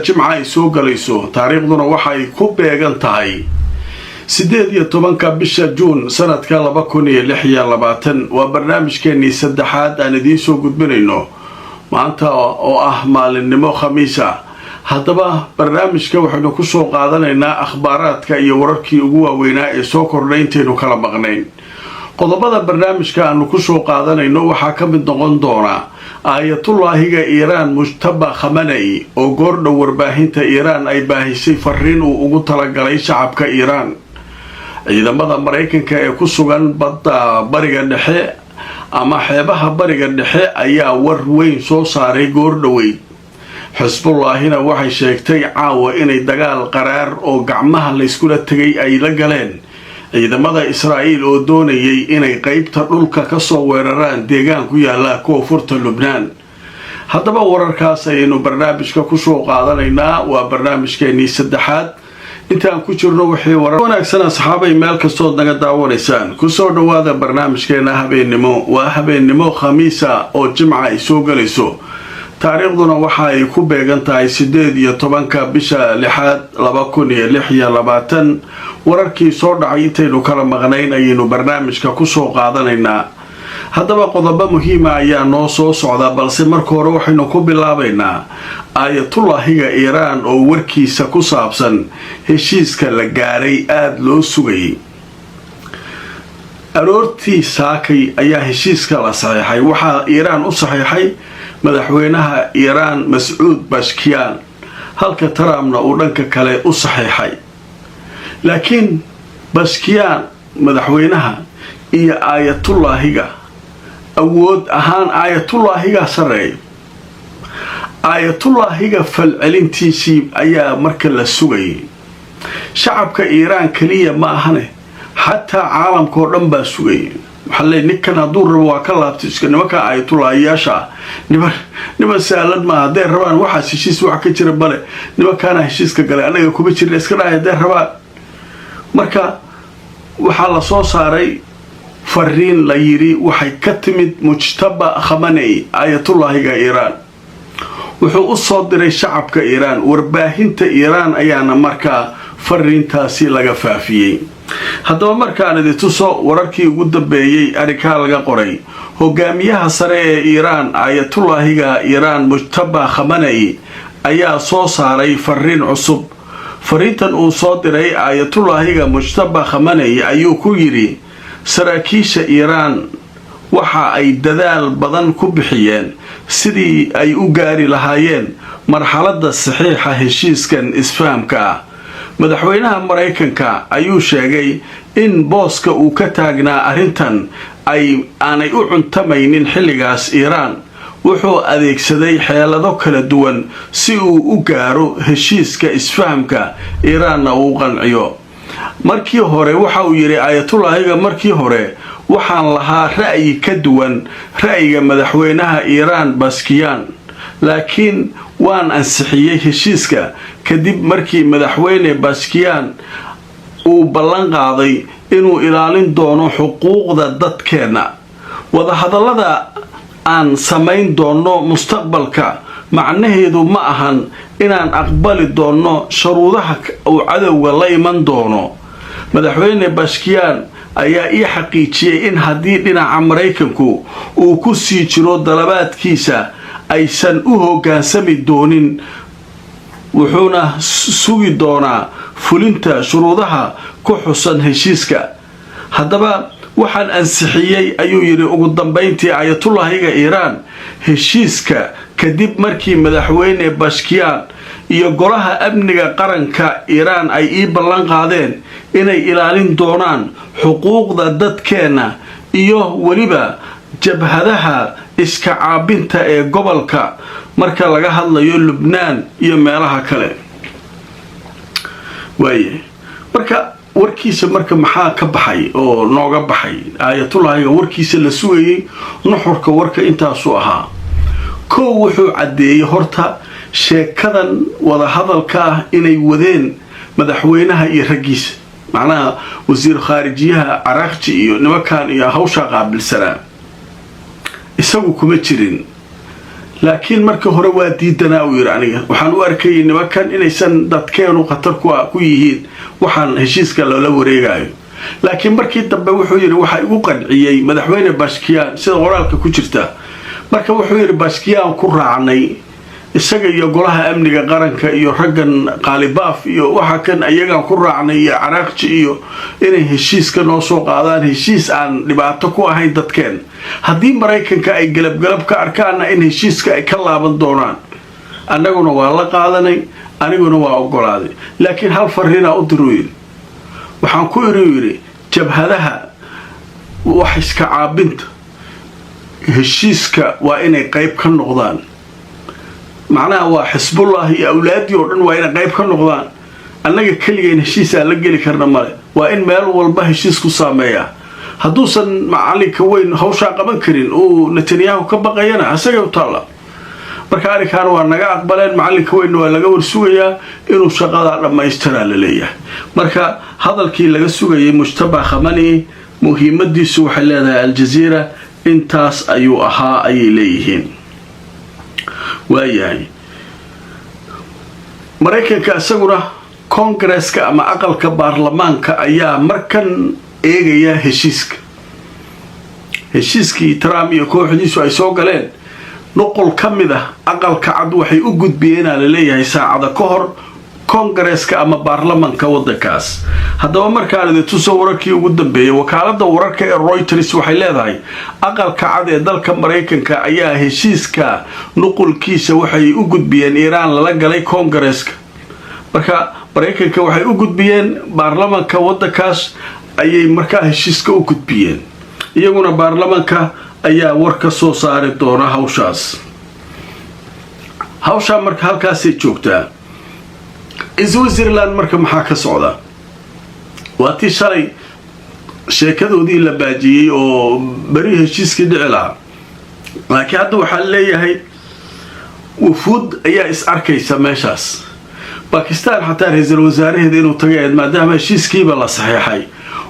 Jimca ay soo galayso, taariikhduna waxay ku beegan tahay 18-ka bisha Juun sanadka 2026. Waa barnaamijkeenii saddexaad aan idiin soo gudbinayno maanta oo ah maalinnimo Khamiisa. Haddaba barnaamijka waxaynu kusoo qaadanaynaa akhbaaraadka iyo wararkii ugu waaweynaa ee soo kordhay intaynu kala maqnayn. Qodobada barnaamijka aanu kusoo qaadanayno waxaa ka mid noqon doona Aayatullaahiga Iiraan Mujtaba Khamaney oo goordhow warbaahinta Iiraan ay baahisay fariin uu ugu talagalay shacabka Iiraan. Ciidamada Maraykanka ee ku sugan badda Bariga Dhexe ama xeebaha Bariga Dhexe ayaa war weyn soo saaray goordhoweyd. Xisbullaahina waxay sheegtay caawa inay dagaal qaraar oo gacmaha layskula tegay ay la galeen ciidamada Israa'iil oo doonayay inay qeybta dhulka kasoo weeraraan deegaan ku yaala koonfurta Lubnaan. Haddaba wararkaas ayaynu barnaamijka kusoo qaadanaynaa. Waa barnaamijkeenii saddexaad intaan ku jirno. Wixii warar wanaagsan, asxaabay, meel kastood naga daawanaysaan, kusoo dhowaada barnaamijkeena habeennimo. Waa habeennimo Khamiisa oo Jimca ay soo galayso, taariikhduna waxa ay ku beegan tahay 18-ka bisha lixaad 2026. Wararkii soo dhacay intaynu kala maqnayn ayaynu barnaamijka kusoo qaadanaynaa. Haddaba qodobo muhiima ayaa noo soo socda, balse marka hore waxaynu ku bilaabaynaa Aayatullaahiga Iiraan oo warkiisa ku saabsan heshiiska la gaaray aada loo sugayay. Aroortii saakay ayaa heshiiska la saxiixay. Waxaa Iiraan u saxiixay madaxweynaha Iiraan Mascuud Bashkiyaan, halka Trumpna uu dhanka kale u saxiixay. Laakiin Bashkiyaan madaxweynaha iyo Aayatullaahiga awood ahaan Aayatullaahiga sarreeya. Aayatullaahiga falcelintiisii ayaa marka la sugayay. Shacabka Iiraan keliya ma ahane, xataa caalamka oo dhan baa sugayay. Waxaa leey, ninkan hadduu rabo waa ka laabtay iska. Nimanka Aayatullaahiyaasha ah niman niman sahlan maaha. Hadday rabaan, waxaas heshiis wax ka jira bale, nimankaana heshiiska galay, annaga kuma jirna, iska dhahay hadday rabaan. Marka waxaa la soo saaray fariin la yidhi waxay ka timid Mujtaba Khamaney. Aayatullaahiga Iiraan wuxuu u soo diray shacabka Iiraan, warbaahinta Iiraan ayaana markaa fariintaasi laga faafiyey. Haddaba markaan idi tuso wararkii ugu dambeeyey arrinkaa laga qoray. Hogaamiyaha sare ee Iiraan, Aayatullaahiga Iiraan Mujtaba Khamaney, ayaa soo saaray fariin cusub. Fariintan uu soo diray Aayatullaahiga Mujtaba Khamaney ayuu ku yidhi: saraakiisha Iiraan waxa ay dadaal badan ku bixiyeen sidii ay u gaari lahaayeen marxaladda saxiixa heshiiskan isfahamka ah. Madaxweynaha Maraykanka ayuu sheegay in booska uu ka taagnaa arrintan ay aanay u cuntamaynin xilligaas Iiraan. Wuxuu adeegsaday xeelado kala duwan si uu u gaaro heshiiska isfahamka, Iiraanna uu qanciyo. Markii hore, waxa uu yidhi Aayatullaahiga, markii hore waxaan lahaa ra'yi ka duwan ra'yiga madaxweynaha Iiraan Baskiyaan, laakiin waan ansixiyey heshiiska kadib markii madaxweyne Baskiyaan uu ballan qaaday inuu ilaalin doono xuquuqda dadkeenna. Wadahadallada aan samayn doonno mustaqbalka macnaheedu ma ahan inaan aqbali doonno shuruudaha uu cadowga la iman doono. Madaxweyne Bashkiyaan ayaa ii xaqiijiyey in haddii dhinaca Maraykanku uu ku sii jiro dalabaadkiisa aysan u hoggaansami doonin, wuxuuna sugi doonaa fulinta shuruudaha ku xusan heshiiska. Haddaba waxaan ansixiyey, ayuu yidhi ugu dambayntii Aayatullaahiga Iiraan, heshiiska kadib markii madaxweyne Bashkiyaan iyo Golaha Amniga Qaranka Iiraan ay ii ballan qaadeen inay ilaalin doonaan xuquuqda dadkeenna iyo weliba jabhadaha iska caabinta ee gobolka, marka laga hadlayo Lubnaan iyo meelaha kale. Waaye, marka warkiisa marka maxaa ka baxay oo nooga baxay Aayatullaahiga warkiisa la sugayay? Nuxurka warka intaasuu ahaa. Kow, wuxuu caddeeyey horta sheekadan wadahadalka ah inay wadeen madaxweynaha iyo raggiisa, macnaha wasiir khaarijiyaha Caraaqji iyo nimankan iyo hawshaa qaabilsanaa, isagu kuma jirin. Laakiin markii hore waa diidanaa, uu yidhi. Aniga waxaan u arkayay nimankan inaysan dadkeenu khatar ku yihiin waxaan heshiiska loola wareegayo. Laakiin markii dambe, wuxuu yidhi, waxaa igu qanciyey madaxweyne Pezeshkian, sida qoraalka ku jirta. Marka wuxuu yidhi, Pezeshkian ku raacnay, isaga iyo golaha amniga qaranka iyo raggan Qaalibaaf iyo waxa kan, iyagaan ku raacnay iyo Caraaqji iyo inay heshiiska noo soo qaadaan, heshiis aan dhibaato ku ahayn dadkeen. Haddii Maraykanka ay galabgalab ka arkaanna, in heshiiska ay ka laaban doonaan. Annaguna waa la qaadanay, aniguna waa ogolaaday. Laakiin hal fariinaa u diruu yidhi. Waxaan ku iri, yidhi, jabhadaha wax iska caabinta heshiiska waa inay qayb ka noqdaan. Macnaha waa Xisbullah iyo awlaaddii oo dhan waa inay qayb ka noqdaan. Annaga keligeen heshiis aan la geli karna male, waa in meel walba heshiis ku saameeyaa. Hadduusan macalinka weyn hawshaa qaban karin, uu Netanyahu ka baqayana, isaga u taalla. Marka arrinkan waa naga aqbaleen, macalinka weynna waa laga warsugayaa inuu shaqadaa dhammaystiraa la leeyahay. Marka hadalkii laga sugayay Mujtaba Khamani muhiimadiisu, waxay leedahay Aljaziira, intaas ayuu ahaa, ayay leeyihiin. Waayahay, Maraykanka isaguna Kongareska ama aqalka baarlamaanka ayaa markan eegaya heshiiska. Heshiiskii Trump iyo kooxdiisu ay soo galeen, nuqul ka mid ah Aqalka Cad waxay u gudbiyeenaa laleeyahay saacada ka hor Kongareska ama baarlamanka waddankaas. Haddaba markaan idin tuso wararkii ugu dambeeyay, wakaalada wararka ee Reuters waxay leedahay Aqalka Cad ee dalka Maraykanka ayaa heshiiska nuqulkiisa waxay u gudbiyeen Iiraan lala galay Kongareska. Marka Maraykanka waxay u gudbiyeen baarlamanka waddankaas ayay markaa heshiiska u gudbiyeen, iyaguna baarlamanka ayaa war ka soo saari doona hawshaas. Hawshaa marka halkaasay joogtaa. Switzerland marka maxaa ka socda? Waa tii shalay sheekadoodii la baajiyey oo beri heshiiskii dhici lahaa. Laakiin hadda waxaa leeyahay wufuud ayaa is arkaysa meeshaas. Bakistan xataa ra-iisul wasaaraheeda inuu tagay, maadaama heshiiskiiba la saxeexay,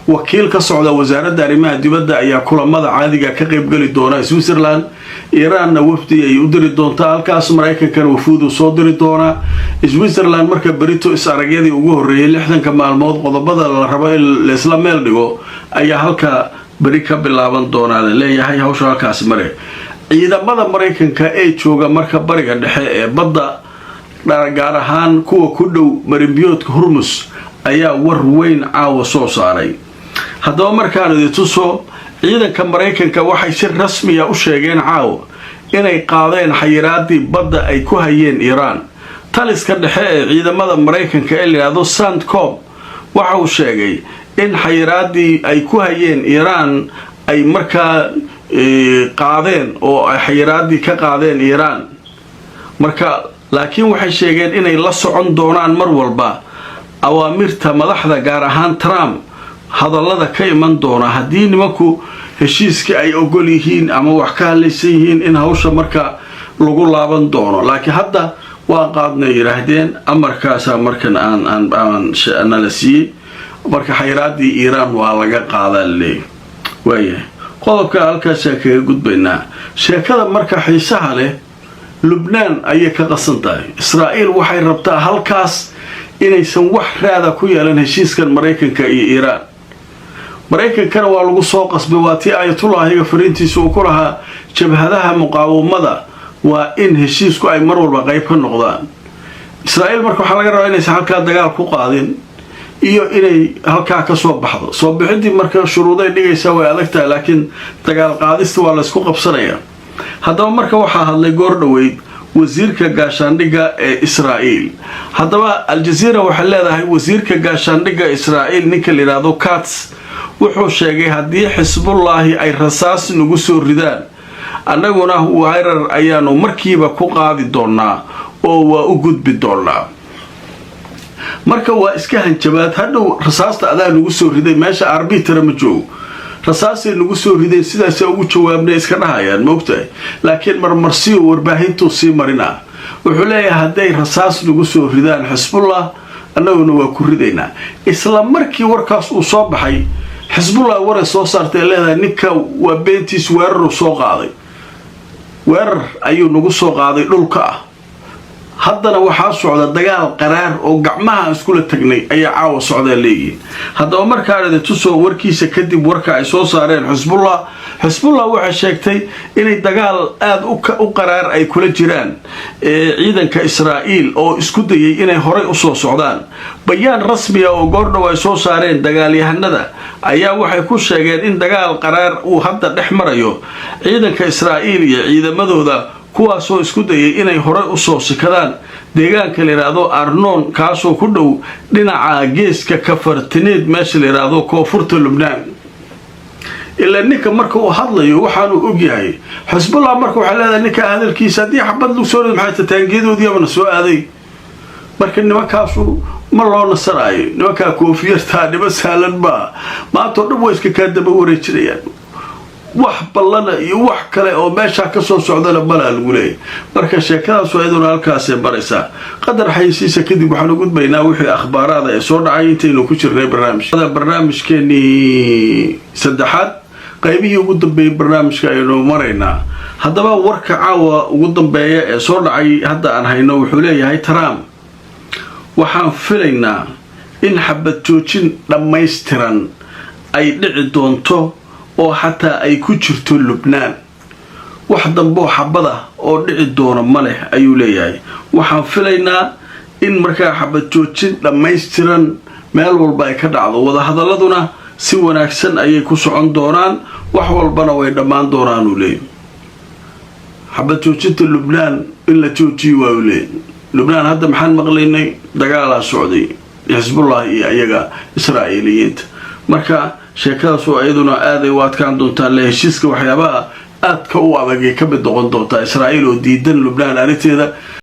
wakiil ka socda wasaaradda arrimaha dibadda ayaa kulamada caadiga ka qaybgeli doona Switzerland. Iiraanna wafdi ay u diri doontaa halkaas, Maraykankana wafuuduu soo diri doonaa Switzerland. Marka berito is aragyadii ugu horreeyay 60-ka maalmood, qodobada la rabo in laysla meel dhigo, ayaa halka beri ka bilaaban doonaa la leeyahay. Hawsha halkaasi mare. Ciidamada Maraykanka ee jooga marka Bariga Dhexe ee badda, gaar ahaan kuwa ku dhow marinbiyoodka Hurmus, ayaa war weyn caawa soo saaray. Haddaba markaan idi tuso, ciidanka Maraykanka waxay si rasmiya u sheegeen caawa inay qaadeen xayiraadii badda ay ku hayeen Iiraan. Taliska dhexe ee ciidamada Maraykanka ee layidhaahdo CENTCOM waxa uu sheegay in xayiraadii ay ku hayeen Iiraan ay markaa qaadeen oo ay xayiraadii ka qaadeen Iiraan. Marka laakiin waxay sheegeen inay la socon doonaan mar walba awaamirta madaxda, gaar ahaan Trump hadallada ka iman doona. Haddii nimanku heshiiska ay ogol yihiin ama wax ka hadlaysan yihiin, in hawsha marka lagu laaban doono. Laakiin hadda waa qaadnay, yidhaahdeen, amarkaasaa markan aan nala siiyey. Marka xayraadii Iiraan waa laga qaadaa laleeyahy. Waayahay, qodobka halkaasaa kaga gudbaynaa. Sheekada marka xiisaha leh, Lubnaan ayay ka qasan tahay. Israa'iil waxay rabtaa halkaas inaysan wax raada ku yeelan heshiiskan Maraykanka iyo Iiraan. Maraykankana waa lagu soo qasbay. Waa tii Ayatullahiga fariintiisa uu ku lahaa jabhadaha muqaawamada waa in heshiisku ay mar walba qayb ka noqdaan. Israa'iil marka waxaa laga rabaa inaysan halkaa dagaal ku qaadin iyo inay halkaa ka soo baxdo. Soo bixidii marka shuruuday dhigaysaa, way adag tahay, laakiin dagaal qaadista waa laysku qabsanayaa. Haddaba marka waxaa hadlay goor dhoweyd wasiirka gaashaandhigga ee Israa'iil. Haddaba Aljaziira waxay leedahay wasiirka gaashaandhigga Israa'iil, ninka la yidhaahdo Katz, wuxuu sheegay haddii Xisbullaahi ay rasaas nagu soo ridaan, annaguna weerar ayaanu markiiba ku qaadi doonaa oo waa u gudbi doonaa. Marka waa iska hanjabaad. Hadhow rasaasta adaa nagu soo riday, meesha arbitara ma joogo, rasaasay nagu soo rideen, sidaasa ugu jawaabnay iska dhahayaan, maogtahay? Laakiin marmarsiyo warbaahintuu sii marinaa. Wuxuu leeyahay hadday rasaas nagu soo ridaan Xisbullah, annaguna waa ku ridaynaa. Isla markii warkaas uu soo baxay, Xisbullah waray soo saartay leedahay ninka waa beentiis, weeraruu soo qaaday. Weerar ayuu nagu soo qaaday dhulka ah. Haddana waxaa socda dagaal qaraar oo gacmaha aan iskula tagnay ayaa caawa socdaa leeyihiin. Haddaba markaan idin tusoo warkiisa kadib warka ay soo saareen Xisbullah. Xisbullah waxay sheegtay inay dagaal aada u qaraar ay kula jiraan ciidanka Israa'iil oo isku dayay inay horay usoo socdaan. Bayaan rasmiya oo goordhow ay soo saareen dagaalyahanada ayaa waxay ku sheegeen in dagaal qaraar uu hadda dhex marayo ciidanka Israa'iil iyo ciidamadooda, kuwaasoo isku dayay inay horey usoo sikadaan deegaanka la yidhaahdo Arnoon, kaasoo ku dhow dhinaca geeska Kafartineed, meesha la yidhaahdo koonfurta Lubnaan. Ilaa ninka marka uu hadlayo waxaanuu ogyahay. Xisbullah marka waxay leedahay, ninka hadalkiisa haddii xabad lagu soo maxay taangiyadoodiibana soo aaday. Marka nimankaasu ma loo nasaraayo. Nimankaa koofiyartaa nima sahlan maa. Maanta o dhan waa iska kaa daba wareejinayaan. Wax ballana iyo wax kale oo meeshaa kasoo socdana malaa lagu leeyahy. Marka sheekadaasu iyaduna halkaasay maraysaa. Qadar xayisiisa kadib waxaanu gudbaynaa wixii akhbaaraada ee soo dhacay intaynu ku jirnay barnaamijkeenii saddexaad. Qaybihii ugu dambeeyay barnaamijka aynu maraynaa. Haddaba warka caawa ugu dambeeya ee soo dhacay hadda aan hayno wuxuu leeyahay Trump: waxaan filaynaa in xabad joojin dhammaystiran ay dhici doonto oo xataa ay ku jirto Lubnaan. Wax damboo xabada oo dhici doono ma leh, ayuu leeyahay. Waxaan filaynaa in markaa xabad joojin dhammaystiran meel walba ay ka dhacdo, wadahadaladuna si wanaagsan ayay ku socon doonaan, wax walbana way dhammaan doonaan, uu leeyahy. Xabad joojinta Lubnaan in la joojiyo waa uu leeyahy. Lubnaan hadda maxaan maqlaynay? Dagaalaa socday Xisbullah iyo iyaga Israa'iiliyiinta. Marka sheekadaasu iyaduna aaday u adkaan doontaa le. Heshiiska waxyaabaha aadka u adagay ka mid noqon doontaa Israa'iil oo diidan Lubnaan arrinteeda.